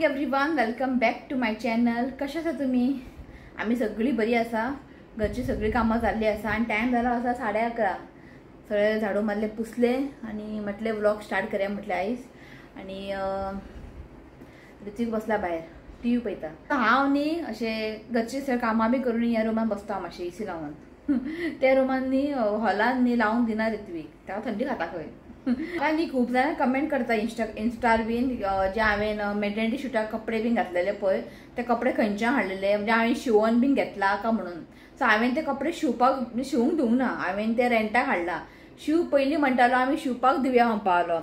Everyone, welcome back to my channel. कशें आसा तुमी? आमी सगळीं बरी आसा. घरची सगळीं कामां जाल्लीं आसा आनी टायम जाला आसा 11:30. सगळे झाडू मारले, पुसले आनी म्हटलें व्लॉग स्टार्ट करया म्हटलें आयज. आनी ऋतिक बसला भायर टी व्ही पळयता. हांव न्ही अशें घरची सगळीं कामां बी करून ह्या रुमान बसता मातशें एसी लावन. त्या रुमान न्ही हॉलान न्ही लावंक दिना ऋत्वीक, ताका थंडी खाता खंय. आनी खूब जाणां कमेंट करता इंस्टार बीन, जे हांवें मॅटर्निटी शुटाक कपडे बीन घातलेले पळय ते कपडे खंयच्यान हाडलेले, म्हणजे हांवें शिवोन बीन घेतला का म्हणून. सो हांवें ते कपडे शिवपाक शिवूंक दिवंक ना, हांवें ते रेंटाक हाडला. शिव पयलीं म्हणटालो आमी शिवपाक दिवया म्हणपा लागलो,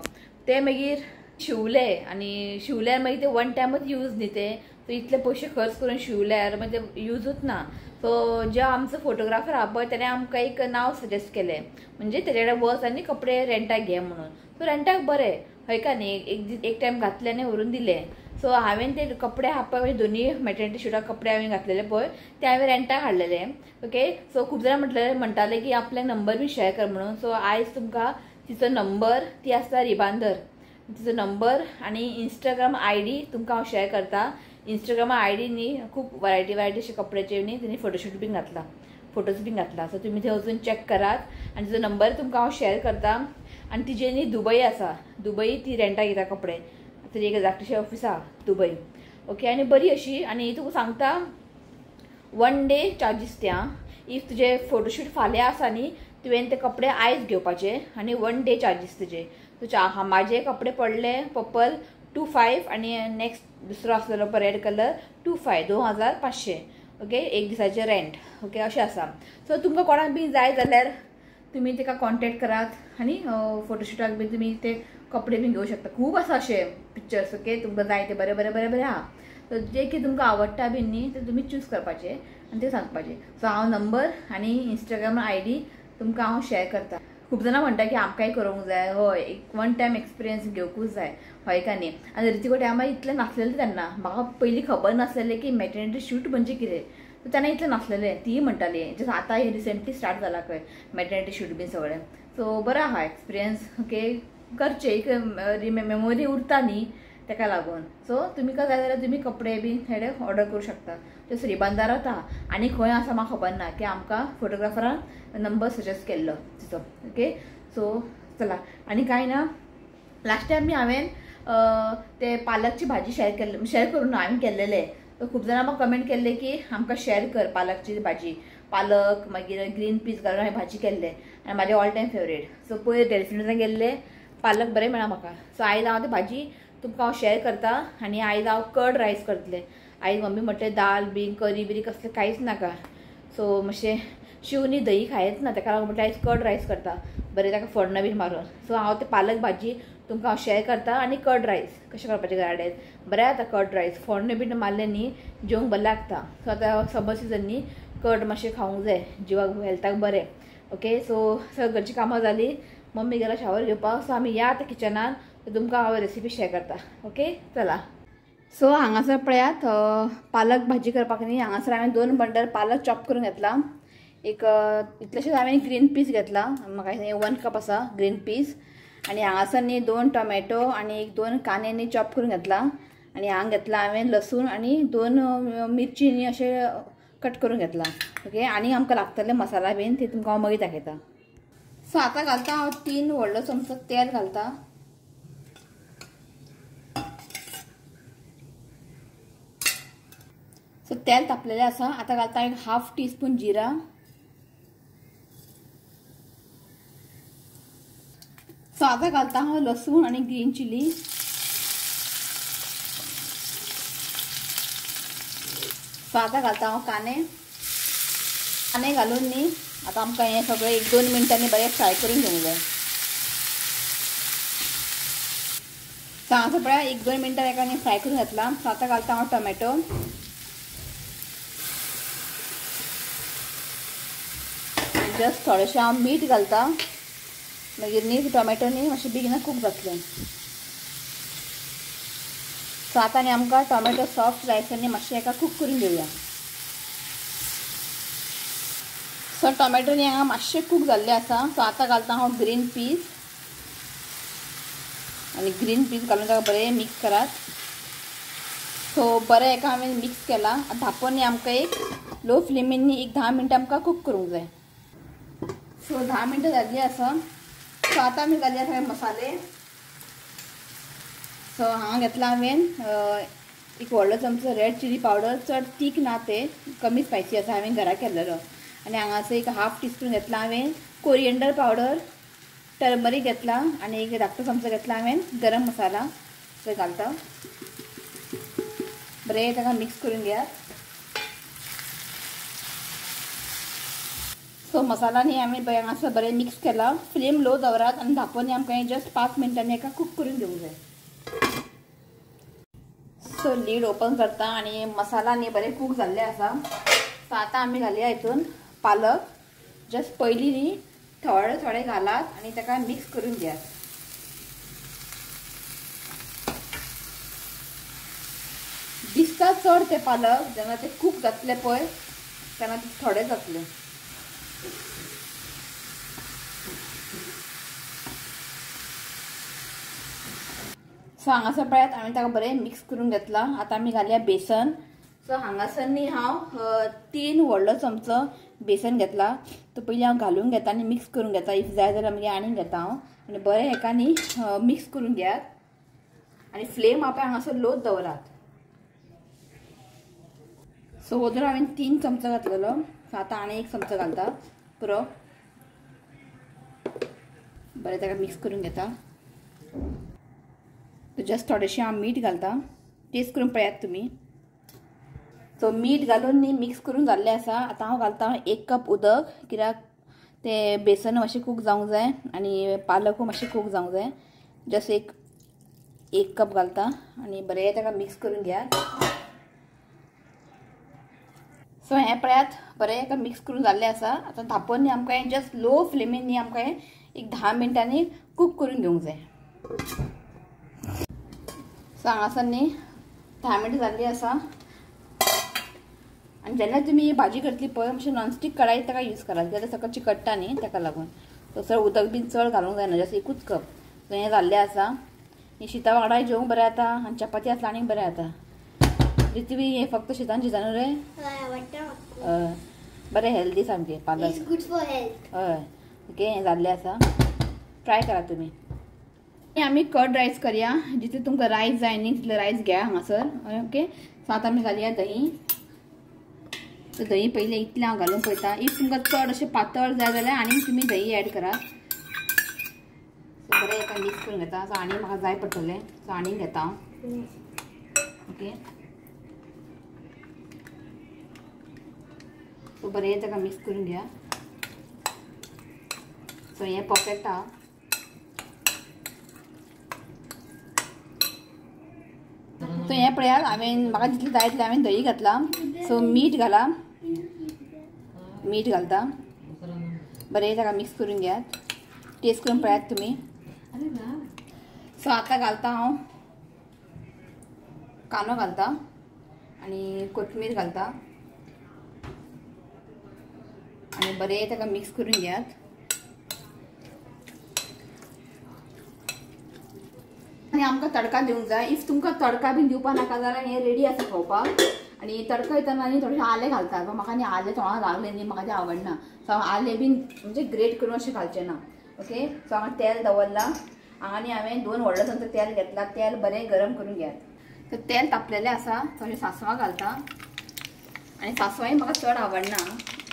ते मागीर शिवले आनी शिवल्यार मागीर ते वन टायमच यूज न्ही ते, सो इतले पयशे खर्च करून शिवल्यार मागीर ते युजूच ना. सो जे आमचो फोटोग्राफर आहा पळय तेणें आमकां एक नांव सजेस्ट केलें, म्हणजे तेजे कडेन वच आनी कपडे रेंटाक घे म्हणून. सो रेंटाक बरें हय का न्ही, एक टायम घातले आनी व्हरून दिले. सो हांवें ते कपडे आहा पळय, म्हणजे दोनी मॅटर्निटी शुटाक कपडे हांवें घातलेले पळय ते हांवें रेंटाक हाडलेले. ओके, सो खूब जाणां म्हणटाले की आपले नंबर बी शेअर कर म्हणून. सो आयज तुमकां तिचो नंबर, ती आसता रिबांदर, तिचो नंबर आनी इंस्टाग्राम I D तुमकां हांव शेअर करता. इंस्टाग्राम I D न्ही खूब वरायटी वरायटी अशे कपड्याचे न्ही तेणी फोटोशूट बीन घातला, फोटोज बीन घातला. सो तुमी थंय वचून चॅक करात आनी तिचो नंबर तुमकां हांव शेअर करता. आनी तिजे न्ही दुबई आसा, दुबई ती रेंटाक घेता कपडे, तिजे एक धाकटीशें ऑफीस आहा दुबई. ओके, आनी बरी अशी. आनी तुका सांगता वन डे चार्जीस ते आं, if तुजे फोटोशूट फाल्यां आसा न्ही तुवें ते कपडे आयज घेवपाचे आनी वन डे चार्जीस तुजे. सो म्हाजे कपडे पडले पर्पल 25 आनी नेक्स्ट दुसरो आसलेलो पळय रेड कलर 25, 2500. ओके, एक दिसाचे रेंट. ओके, अशें आसा. सो तुमकां कोणाक बी जाय जाल्यार तुमी ताका कॉन्टेक्ट करात आनी फोटोशुटाक बी तुमी ते कपडे बी घेवंक शकता. खूब आसा अशे पिक्चर्स. ओके, तुमकां जाय ते बरे बरे बरे बरे आहा. सो जे कितें तुमकां आवडटा बी न्ही ते तुमी चूज करपाचे आनी ते सांगपाचे. सो हांव नंबर आनी इंस्टाग्राम I D तुमकां हांव शेअर करता. खूब जाणां म्हणटा की आमकांय करूंक जाय, हय एक वन टायम एक्सपिरियन्स घेवकूच जाय, हय का न्ही. आनी ऋतिक टायमार इतलें नासलेलें तेन्ना, म्हाका पयलीं खबर नासलेलें की मॅटर्निटी शूट म्हणजे कितें, सो तेन्ना इतलें नासलेलें. तीय म्हणटाली जस्ट आतां हें रिसेंटली स्टार्ट जाला खंय मॅटर्निटी शूट बीन सगळें. सो बरो आहा एक्सपिरियन्स. ओके, करचें, एक मेमोरी उरता न्ही तेका लागून. सो तुमी जाय जाल्यार तुमी कपडे बी थोडे ऑर्डर करूं शकता. ते श्रीबंदार आहा आनी खंय आसा म्हाका खबर ना, की आमकां फोटोग्राफरान नंबर सजेस्ट केल्लो तिचो. ओके, सो चला. आनी कांय ना, लास्ट टायम बी हांवें ते पालकची भाजी शेअर केल्ले, शेअर करून ना हांवें केल्लेले. सो खूब जाणां म्हाका कमेंट केल्ले की आमकां शेअर कर पालकची भाजी, पालक मागीर ग्रीन पीस घालून हांवें भाजी केल्ले आनी म्हाजे ऑल टायम फेवरेट. सो पयर डेल्फिनासान गेल्ले, पालक बरें मेळ्ळा म्हाका. सो आयज हांव ती भाजी तुमकां हांव शेअर करता. आनी आयज हांव कर्ड रायस करतलें. आयज मम्मी म्हटलें दाल बीन करी बिरी कसलें कांयच नाका. सो मातशें शिव न्ही दही खायच ना, ताका लागून म्हटलें आयज कर्ड रायस करता, बरें ताका फोडणा बीन मारून. सो हांव ते पालक भाजी तुमकां हांव शेअर करता आनी कर्ड रायस कशें करपाचें घरा कडेन. बरें जाता कर्ड रायस, फोडणें बीन मारलें न्ही जेवंक बरें लागता. सो आतां समर सिजन न्ही कर्ड मातशें खावंक जाय, जिवाक हेल्थाक बरें. ओके, सो सगळीं घरचीं कामां जालीं, मम्मी गेला शावर घेवपाक. सो आमी या आतां किचनान, तुमकां हांव रेसिपी शेअर करता. ओके, चला. सो हांगासर पळयात पालक भाजी करपाक न्ही, हांगासर हांवें 2 बंडल पालक चॉप करून घेतला. एक इतलेशेच हांवें ग्रीन पीस घेतला, म्हाका 1 कप आसा ग्रीन पीस. आनी हांगासर न्ही 2 टोमॅटो आनी एक 2 कांदे न्ही चॉप करून घेतला. आनी हांगा घेतला हांवें लसूण आनी 2 मिरची न्ही अशें कट करून घेतला. ओके, आनी आमकां लागतले मसाला बीन ते तुमकां हांव मागीर दाखयता. सो आतां घालता हांव 3 व्हडलो चमचो तेल घालता. सो तेल तापलेलें आसा, आतां घालता एक 1/2 टीस्पून जिरा. सो आतां घालता हांव लसूण आनी ग्रीन चिली. सो आतां घालता हांव कांदे. कांदे घालून न्ही आतां आमकां हें सगळें 1-2 मिनटांनी बरें फ्राय करून घेवंक जाय. सो हांगासर पळया 1-2 मिनटां एका न्ही फ्राय करून घेतला. सो आतां घालता हांव टोमॅटो. जस्ट थोडेशें हांव मीठ घालता, मागीर न्ही टोमॅटो न्ही मातशें बेगीन कूक जातलें. सो आतां न्ही आमकां टोमॅटो सॉफ्ट जायसर न्ही मातशें एका कूक करून घेवया. सो टोमॅटो न्ही हांगा मातशें कूक जाल्लें आसा. सो आतां घालता हांव ग्रीन पीस आनी ग्रीन पीस घालून ताका बरें मिक्स करात. सो बरें हेका हांवें मिक्स केला. धांपून आमकां एक लो फ्लेमीन एक 10 मिनटां आमकां कूक करूंक जाय. सो 10 मिनटां जाल्ली आसा. सो आतां आमी घालया थोडे मसाले. सो हांगा घेतला हांवें एक व्हडलो चमचो रेड चिली पावडर, चड तीख ना ते, कमी स्पायसी आसा, हांवें घरा केल्लेलो. आनी हांगासर एक 1/2 टीस्पून घेतला हांवें कोरिएंडर पावडर, टर्मरीक घेतला आनी एक धाकटो चमचो घेतला हांवें गरम मसाला. ते घालता बरें ताका मिक्स करून घेयात. सो मसाला न्ही आमी हांगासर बरें मिक्स केला. फ्लेम लो दवरात आनी धांपून आमकां जस्ट 5 मिनटांनी हेका कूक करून घेवंक जाय. सो लीड ओपन करता आनी मसाला न्ही बरें कूक जाल्ले आसा. सो आतां आमी घालया हितून पालक. जस्ट पयलीं न्ही थोडे थोडे घालात आनी ताका मिक्स करून घेयात. दिसता चड ते पालक, जेन्ना ते कूक जातले पळय तेन्ना ते थोडे जातले. सो हांगासर पळयात हांवें ताका बरें मिक्स करून घेतला. आतां आमी घालया बेसन. सो हांगासर न्ही हांव 3 व्हडलो चमचो बेसन घेतला. तो पयलीं हांव घालून घेता आनी मिक्स करून घेता. If जाय जाल्यार मागीर आनीक घेता हांव. आनी बरें हेका न्ही मिक्स करून घेयात आनी फ्लेम आपल्या हांगासर लोच दवरात. सो वोदोळ हांवें 3 चमचो घातलेलो. सो आतां आनी 1 चमचो घालता पुरो. बरें ताका मिक्स करून घेता. जस्ट थोडेशें हांव मीठ घालता, टेस्ट करून पळयात तुमी. सो मीठ घालून न्ही मिक्स करून जाल्लें आसा. आतां हांव घालता 1 कप उदक, कित्याक तें बेसन मातशें कूक जावंक जाय आनी पालकूय मातशें कूक जावंक जाय. जस्ट 1 कप घालता आनी बरें ताका मिक्स करून घेयात. सो हें पळयात बरें हेका मिक्स करून जाल्लें आसा. आतां धांपून न्ही आमकां जस्ट लो फ्लेमीन न्ही आमकां एक 10 मिनटांनी कूक करून घेवंक जाय. सो हांगासर न्ही 10 मिनटां जाल्ली आसा. आनी जेन्ना तुमी भाजी करतली पळय मातशें नॉनस्टीक कढाई ताका यूज करात, कित्याक सकयल चिकट्टा न्ही ताका लागून. तसो उदक बीन चड घालूंक जायना, जस्ट 1 कप. सो हें जाल्लें आसा. हें शिता वांगडा जेवंक बरें जाता आनी चपाती आसल्यार आनीक बरें जाता. रिती हें फक्त शितान शितान रे बरें हेल्दी सामकें पालक. हय ओके, हें जाल्लें आसा. ट्राय करात तुमी. आमी कर्ड रायस करया. जितले तुमकां रायस जाय न्ही तितले रायस घेया हांगासर. ओके, सो आतां आमी घालया दही. सो दही पयलीं इतलें हांव घालून पळयता. If तुमकां चड अशें पातळ जाय जाल्यार आनीक तुमी दही एड करात. सो बरें एका मिक्स करून घेता. सो आनी म्हाका जाय पडटलें, सो आनीक घेता हांव. ओके, सो बरें ताका मिक्स करून घेया. सो हें परफेक्ट आहा. सो हें पळयात हांवें म्हाका जितलें जाय तितलें हांवें दही घातलां. सो मीठ घाला, मीठ घालता. बरें ताका मिक्स करून घेयात. टेस्ट करून पळयात तुमी. सो आतां घालता हांव कांदो घालता आनी कोथमीर घालता आनी बरें ताका मिक्स करून घेयात. आनी आमकां तडका दिवंक जाय. If तुमकां तडका बीन दिवपा नाका जाल्यार हें रेडी आसा खावपाक. आनी तडका दितना न्ही थोडेशें आलें घालतात, पण म्हाका न्ही आलें तोंडाक लागलें न्ही म्हाका तें आवडना. सो हांव आलें बीन म्हणजे ग्रेट करून अशें घालचें ना. ओके, सो हांगा तेल दवरलां. हांगा न्ही हांवें 2 व्हडलो चमचो तेल घेतला. तेल बरें गरम करून घेयात. तर तेल तापलेलें आसा. थोडें सांसवां घालता आनी सांसवांय म्हाका चड आवडना,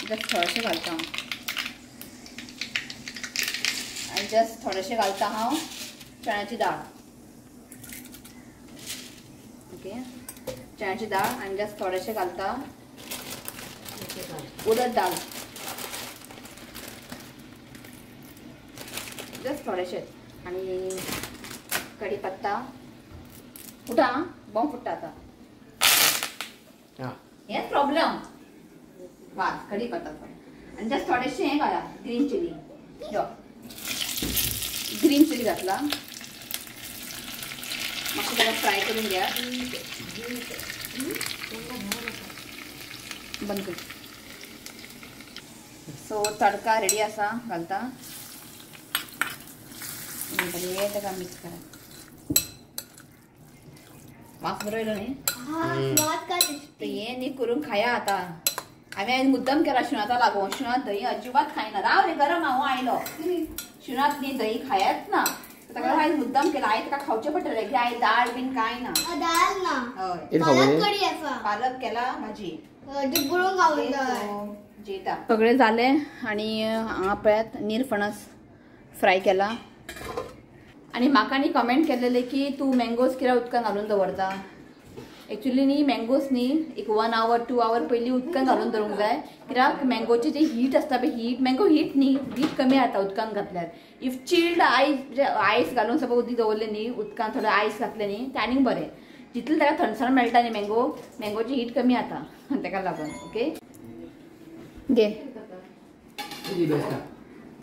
जस्ट थोडेशें घालता हांव. आनी जस्ट थोडेशें घालता हांव चण्याची दाळ. ओके, चण्याची दाळ आनी जस्ट थोडेशें घालता उडद दाळ, जस्ट थोडेशें. आनी कढीपत्ता फुटा बॉम्ब फुट्टा आतां. हें प्रॉब्लम वास कढीपत्ताचो. आनी जस्ट थोडेशें हें घाला ग्रीन चिली. यो ग्रीन चिली घातला. मातशें ताका फ्राय करून घ्या. बंद कर. सो तडका रेडी आसा, घालता. बरें ताका मिक्स करा. वास बरो येयलो न्ही. हे न्ही करून खाया आतां. हांवें मुद्दम केला शिणाता लागून. शिणात दही अजिबात खायना. राव रे गरम हांव आयलो. शिणात न्ही दही खायच ना. ताका हांवें मुद्दम केला. आई ताका खावचें पडटलें की आई दाळ बीन कांय ना. दाळ ना, हय पालक केला भाजी जेता सगळें जालें. आनी हांगा पळयात नीरफणस फ्राय केला. आनी म्हाका न्ही कमेंट केलेले की तूं मँगोज कित्याक उदकान घालून दवरता. एक्चुली न्ही मँगोज न्ही एक 1 आवर 2 आवर पयलीं उदकान घालून दवरूंक जाय. कित्याक मँगोचे जे हीट आसता पळय, हीट मँगो हीट न्ही, हीट कमी जाता उदकान घातल्यार. If chilled आयस आयस घालून सपोज उदीक दवरलें न्ही, उदकान थोडें आयस घातलें न्ही तें आनीक बरें. जितलें ताका थंडसाण मेळटा न्ही मँगो, मँगोची हीट कमी जाता ताका लागून. ओके घे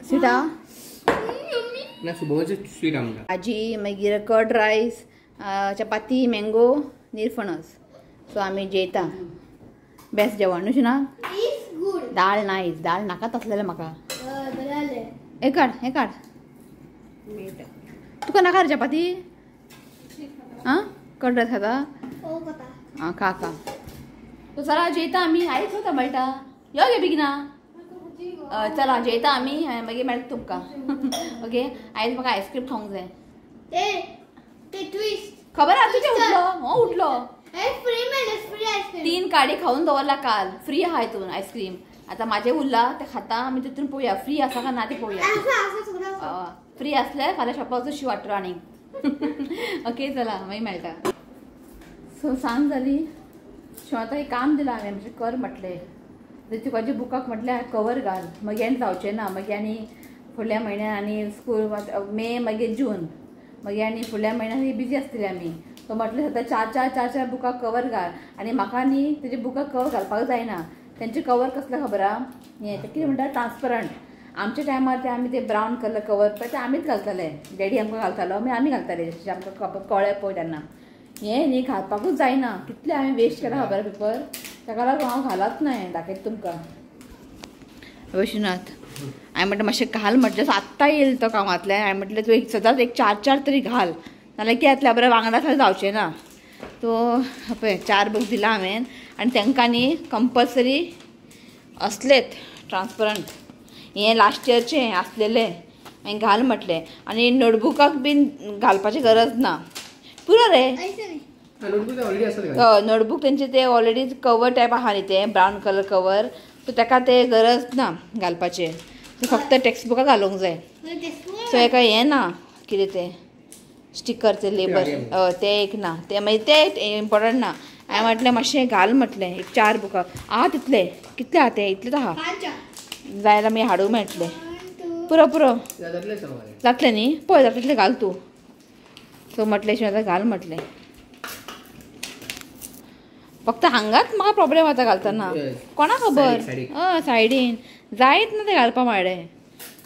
स्वीट भाजी, मागीर कर्ड रायस, चपाती, मँगो, नीरफणस. सो आमी जेयता. बेस्ट जेवण न्हू शिना. दाळ नायस, दाळ नाकाच आसलेलें म्हाका. हे काड, हे काड. तुका नाका रे चपाती? आं कर्ड रायस खाता? आं खा खा. चला जेयता आमी. आयज वता मेळटा. यो गे बेगिना. चला जेयता आमी मागीर मेळटा तुमकां. ओके आयज म्हाका आयस्क्रीम खावंक जाय. खबर आहा तुजें? उठलो हो उठलो. 3 काडी खावन दवरला काल. फ्री आहा हितून आयस्क्रीम. आतां म्हाजें उरला तें खाता आमी. तितून पळोवया फ्री आसा काय ना तें पळोवया. फ्री आसल्यार फाल्यां शॉपाक वचून शी वाडटलो आनीक. ओके चला मागीर मेळटा. सो सांज जाली. शिवाय आतां एक काम दिलां हांवें, म्हणजे कर म्हटलें. तुकाच्या बुकाक म्हटल्यार कवर घाल, मागीर आनी जावचें ना. मागीर आनी फुडल्या म्हयन्यान आनी स्कूल मे मागीर जून, मागीर आनी फुडल्या म्हयन्यान बिजी आसतली आमी. सो म्हटलें सद्दां 4 4 4 4 बुकाक कवर घाल. आनी म्हाका न्ही तेजे बुकाक कवर घालपाक जायना. तेंचे कवर कसलें खबर आहा, हें तें कितें म्हणटा ट्रान्सपरंट. आमच्या टायमार ते आमी ते ब्रावन कलर कवर पळय ते आमीच घालताले. डॅडी आमकां घालतालो, मागीर आमी घालताले. जशें आमकां कळ्ळें पळय तेन्ना. हें न्ही घालपाकूच जायना. कितलें हांवें वेस्ट केलां खबर पेपर. ताका लागून हांव घालत ना. हें दाखयता तुमकां. विश्वनाथ हांवें म्हटलें मातशें घाल म्हटलें. आत्तां येयल तो कामांतल्यान. हांवें म्हटलें तूं एक सदांच एक 4 4 तरी घाल, नाल्यार कितें जातलें बरें वांगडा सारकें जावचें ना. सो पळय 4 बूक दिला हांवें. आनी तांकां न्ही कंपल्सरी असलेत ट्रान्सपरंट. हें लास्ट इयरचें आसलेलें हांवें घाल म्हटलें. आनी नोटबुकाक बीन घालपाची गरज ना. पुरो रे नोटबूक तेंचे ते ऑलरेडी कवर टायप आहा न्ही तें ब्रावन कलर कवर. सो ताका ते गरज ना घालपाचें. फक्त टेक्स्ट बुकाक घालूंक जाय. सो हेका हें ना कितें तें स्टिकर ते लेबर तें एक ना, तें मागीर तें इम्पोर्टंट ना. हांवें म्हटलें मातशें घाल म्हटलें एक 4 बुकां आहा. तितले कितले आहा ते इतलेच आहा. जाय जाल्यार मागीर हाडूंक मेळटलें. पुरो पुरो जातलें न्ही, पळय जाता तितलें घाल तूं. सो म्हटलें आतां घाल म्हटलें. फक्त हांगाच म्हाका प्रोब्लेम जाता घालतना. कोणाक खबर हय सायडीन जायत ना तें घालपा माडे.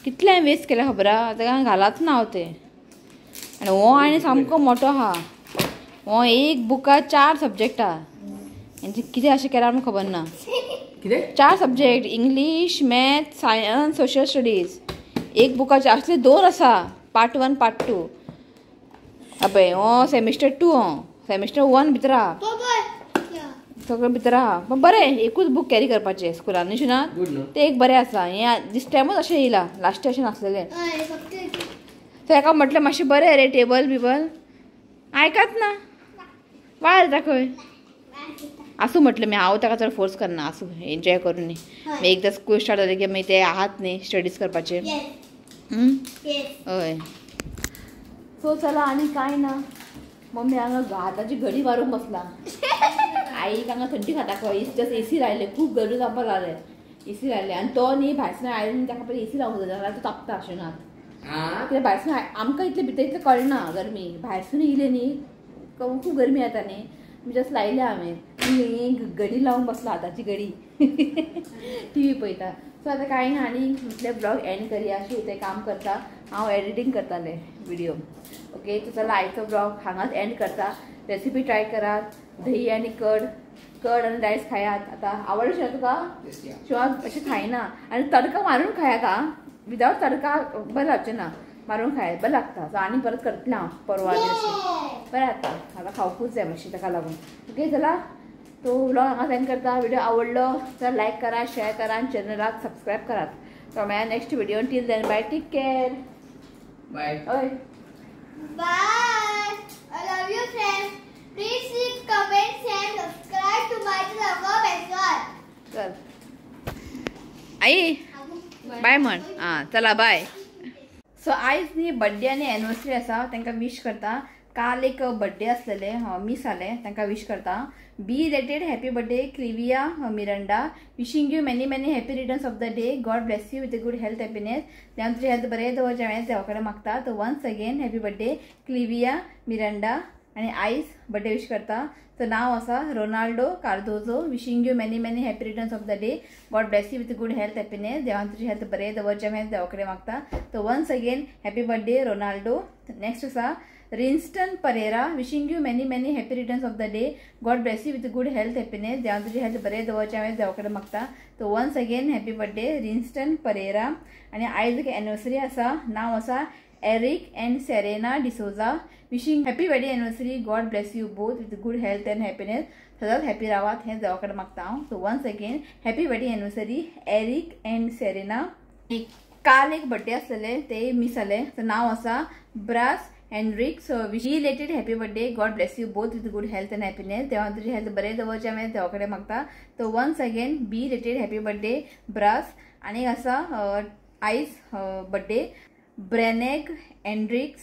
कितलें हांवें वेस्ट केलें खबर आहा. ताका घालाच ना हांव तें. आनी हो आनी सामको मोटो आहा. हो एक बुका 4 सब्जेक्ट आहा. हेंचें कितें अशें केलां आमकां खबर ना. 4 subject English, math, science, social studies. एक बुकाचे असले 2 आसा, पार्ट 1 पार्ट 2. पळय हो सेमिस्टर 2, हो सेमिस्टर 1 भितर आहा, सगळें भितर आहा. पण बरें एकूच बूक कॅरी करपाचें स्कुलान न्ही शिना, तें एक बरें आसा. हें दीस टायमूच अशें येयलां, लास्ट अशें नासलेलें. सो हेका म्हटलें मातशें बरें रे टेबल बिबल आयकात ना, वायर येता खंय. आसूं म्हटलें मी, हांव ताका चड फोर्स करना, आसूं एन्जॉय करूं न्ही. एकदां स्कूल स्टार्ट जालें की मागीर ते आहात न्ही स्टडीज करपाचे. हय सो चला आनी कांय ना. मम्मी हांगा हाताची घडी मारूंक बसला. आईक हांगा थंडी खाता खंय, जस्ट एसी लायले, खूब गरमी जावपाक लागले, एसी लायले. आनी तो न्ही भायरसून आयलो न्ही ताका पयलीं एसी लावंक जाय, जाल्यार तो तापता शिणांत. कित्याक भायरसून आमकां इतले भितर इतलें कळना गरमी, भायरसून येयले न्ही खूब गरमी जाता न्ही. जस्ट लायल्या हांवें, घडी लावूंक बसला हाताची घडी टी व्ही पळयता. सो आतां कांय ना, आनी म्हटलें ब्लॉग एंड करया. अशें तें काम करता, हांव एडिटींग करतालें व्हिडिओ. ओके तो चला आयचो ब्लॉग हांगाच एंड करता. रेसिपी ट्राय करात, दही आनी कर्ड, कर्ड आनी रायस खायात. आतां आवडलें तुका? शिवाय अशें खायना आनी तडका मारून खायात. आं, विदावट तडका बरें लागचें ना, मारून खाय बरें लागता. सो आनी परत करतलें हांव परवा बरें जाता. आतां खावपूच जाय मातशें ताका लागून. ओके चला तो व्लॉग हांगा सेंड करता. व्हिडिओ आवडलो तर लायक करा, शेअर करा आनी चॅनलाक सबस्क्रायब करात. तो मेळया next video. Till then bye, take care, bye. हय bye. I love you friends. Please comment and subscribe to my channel. चल आई बाय म्हण. आं चला बाय. सो आयज न्ही बड्डे आनी एनिवर्सरी आसा तांकां विश करता. काल एक बड्डे आसलेले मीस जालें, तांकां विश करता. Belated happy birthday Clivia Miranda. Wishing you many many happy returns of the day. God bless you with a good health happiness. देवान तुजें हेल्थ बरें दवरचें हांवें देवा कडेन मागता. So once again happy birthday Clivia Miranda. आनी आयज बड्डे विश करता. सो नांव आसा Ronaldo Cardozo. Wishing you many many happy returns of the day. God bless you with good health happiness. देवान तुजें हेल्थ बरें दवरचें हांवें देवा कडेन मागता. So once again happy birthday Ronaldo. Next आसा Rinston Pereira. Wishing you many many happy returns of the day. God bless you with good health happiness. देवान तुजें हेल्थ बरें दवरचें हांवें देवा कडेन मागता. So once again happy birthday Rinston Pereira. आनी आयज एक एनिवर्सरी आसा, नांव आसा Eric and Serena D'Souza. Wishing happy wedding anniversary. God bless you both with good health and happiness. सदांच हॅपी रावात हें देवा कडेन मागता हांव. So once again happy wedding anniversary Eric and Serena. काल एक बड्डे आसलेले ते मीस जाले. सो नांव आसा Brass Hendricks. Belated happy birthday. God bless you both with good health and happiness. देवान तुजें हेल्थ बरें दवरचें हांवें देवा कडेन मागता. So once again belated happy birthday Brass. आनी आसा आयज बड्डे ब्रेनेक हेंड्रिक्स.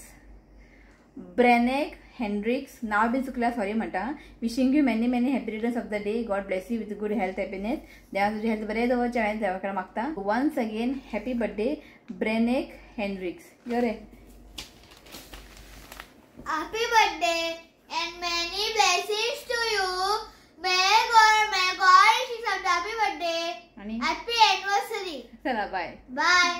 ब्रेनेक हेंड्रिक्स नांव बी चुकल्या सॉरी म्हणटा. Wishing you many many happy returns of the day. God bless you with good health happiness. देवान तुजें हेल्थ बरें दवरचें हांवें देवा कडेन मागता. Once again happy birthday Brenek Hendricks. यो रे. Happy birthday and many blessings to you. May God wish you happy birthday. आणि happy anniversary. चला बाय बाय.